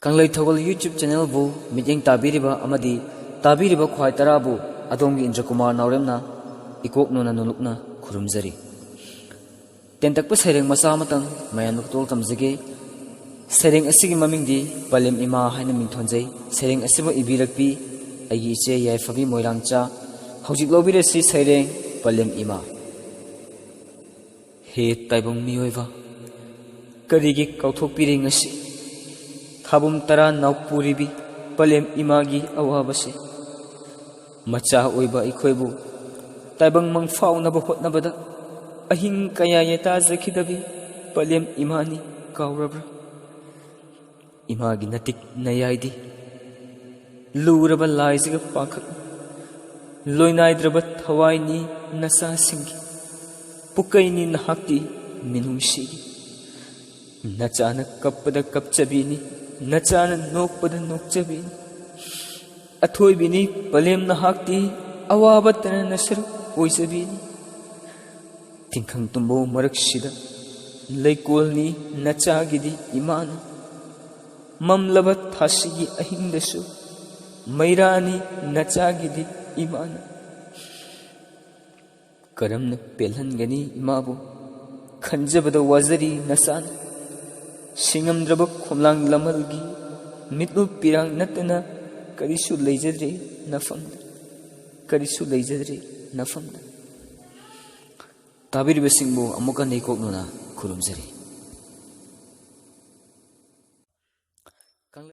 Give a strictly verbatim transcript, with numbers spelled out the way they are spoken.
ꯀꯪꯂꯩ ꯊꯧꯒꯜ YouTube channelꯕꯨ ꯃꯤꯠꯌꯦꯡ ꯇꯥꯕꯤꯔꯤꯕ ꯑꯃꯗꯤ ꯇꯥꯕꯤꯔꯤꯕ ꯈ꯭ꯋꯥꯏ ꯇꯔꯥꯕꯨ ꯑꯗꯣꯝꯒꯤ ꯏꯟꯗ꯭ꯔꯀꯨꯃꯥꯔ ꯅꯥꯎꯔꯦꯝꯅ ꯏꯀꯣꯛ ꯅꯣꯟꯅ ꯅꯣꯂꯨꯛꯅ ꯈꯨꯔꯨꯝꯖꯔꯤ꯫ ꯇꯦꯟꯇꯛꯄ ꯁꯩꯔꯦꯡ ꯃꯆꯥ ꯑꯃꯇꯪ ꯃꯌꯥꯝꯗ ꯈꯨꯇꯣꯜ ꯇꯝꯖꯒꯦ꯫ ꯁꯩꯔꯦꯡ ꯑꯁꯤꯒꯤ ꯃꯃꯤꯡꯗꯤ ꯄꯂꯦꯝ ꯏꯃꯥ ꯍꯥꯏꯅ ꯃꯤꯡꯊꯣꯟꯖꯩ꯫ ꯁꯩꯔꯦꯡ ꯑꯁꯤꯕꯨ ꯏꯕꯤꯔꯛꯄꯤ ꯑꯩꯒꯤ ꯏꯆꯦ ꯌꯥꯏꯐꯕꯤ ꯃꯣꯏꯔꯥꯡꯆꯥ꯫ ꯍꯧꯖꯤꯛ ꯂꯧꯕꯤꯔꯁꯤ ꯁꯩꯔꯦꯡ ꯄꯂꯦꯝ ꯏꯃꯥ꯫ ꯍꯦ ꯇꯥꯏꯕꯪ ꯃꯤꯑꯣꯏꯕ, ꯀꯔꯤꯒꯤ ꯀꯥꯎꯊꯣꯛꯄꯤꯔꯦ ꯉꯁꯤ ꯊꯥꯕꯨꯝ ꯇꯔꯥ ꯅꯥꯎꯄꯨꯔꯤꯕꯤ ꯄꯂꯦꯝ ꯏꯃꯥꯒꯤ ꯑꯋꯥꯕꯁꯦ? ꯃꯆꯥ ꯑꯣꯏꯕ ꯑꯩꯈꯣꯏꯕꯨ ꯇꯥꯏꯕꯪ ꯃꯪꯐꯥꯎꯅꯕ ꯍꯣꯠꯅꯕꯗ ꯑꯍꯤꯡ ꯀꯌꯥ ꯌꯦꯇꯥꯖꯈꯤꯗꯕꯤ ꯄꯂꯦꯝ ꯏꯃꯥꯅꯤ ꯀꯥꯎꯔꯕ꯭ꯔꯥ? ꯏꯃꯥꯒꯤ ꯅꯇꯤꯛ ꯅꯌꯥꯏꯗꯤ ꯂꯨꯔꯕ ꯂꯥꯏꯖꯒ ꯄꯥꯈꯛ, ꯂꯣꯏꯅꯥꯏꯗ꯭ꯔꯕ ꯊꯋꯥꯏꯅꯤ ꯅꯆꯥꯁꯤꯡꯒꯤ, ꯄꯨꯀꯩꯅꯤ ꯅꯍꯥꯛꯇꯤ ꯃꯤꯅꯨꯡꯁꯤꯒꯤ꯫ ꯅꯆꯥꯅ ꯀꯞꯄꯗ ꯀꯞꯆꯕꯤꯅꯤ, ꯅꯆꯥꯅ ꯅꯣꯛꯄꯗ ꯅꯣꯛꯆꯕꯤꯅꯤ꯫ ꯑꯊꯣꯏꯕꯤꯅꯤ ꯄꯂꯦꯝ ꯅꯍꯥꯛꯇꯤ, ꯑꯋꯥꯕ ꯇꯅꯅ ꯁꯔꯨꯛ ꯑꯣꯏꯖꯕꯤꯅꯤ꯫ ꯇꯤꯡꯈꯪ ꯇꯨꯝꯕꯧ ꯃꯔꯛꯁꯤꯗ ꯂꯩꯀꯣꯜꯅꯤ ꯅꯆꯥꯒꯤꯗꯤ ꯏꯃꯥꯅ꯫ ꯃꯝꯂꯕ ꯊꯥꯁꯤꯒꯤ ꯑꯍꯤꯡꯗꯁꯨ ꯃꯩꯔꯥꯅꯤ ꯅꯆꯥꯒꯤꯗꯤ ꯏꯃꯥꯅ꯫ ꯀꯔꯝꯅ ꯄꯦꯜꯍꯟꯒꯅꯤ ꯏꯃꯥꯕꯨ? ꯈꯟꯖꯕꯗ ꯋꯥꯖꯔꯤ ꯅꯆꯥꯅ꯫ ꯁꯤꯡꯉꯝꯗ꯭ꯔꯕ ꯈꯣꯝꯂꯥꯡ ꯂꯃꯜꯒꯤ ꯃꯤꯠꯂꯨ ꯄꯤꯔꯥꯡ ꯅꯠꯇꯅ ꯀꯔꯤꯁꯨ ꯂꯩꯖꯗ꯭ꯔꯦ ꯅꯐꯝꯗ, ꯀꯔꯤꯁꯨ ꯂꯩꯖꯗ꯭ꯔꯦ ꯅꯐꯝꯗ꯫ ꯇꯥꯕꯤꯔꯤꯕꯁꯤꯡꯕꯨ ꯑꯃꯨꯛꯀ ꯅꯩꯀꯣꯛꯅꯅ ꯈꯨꯔꯨꯝꯖꯔꯤ꯫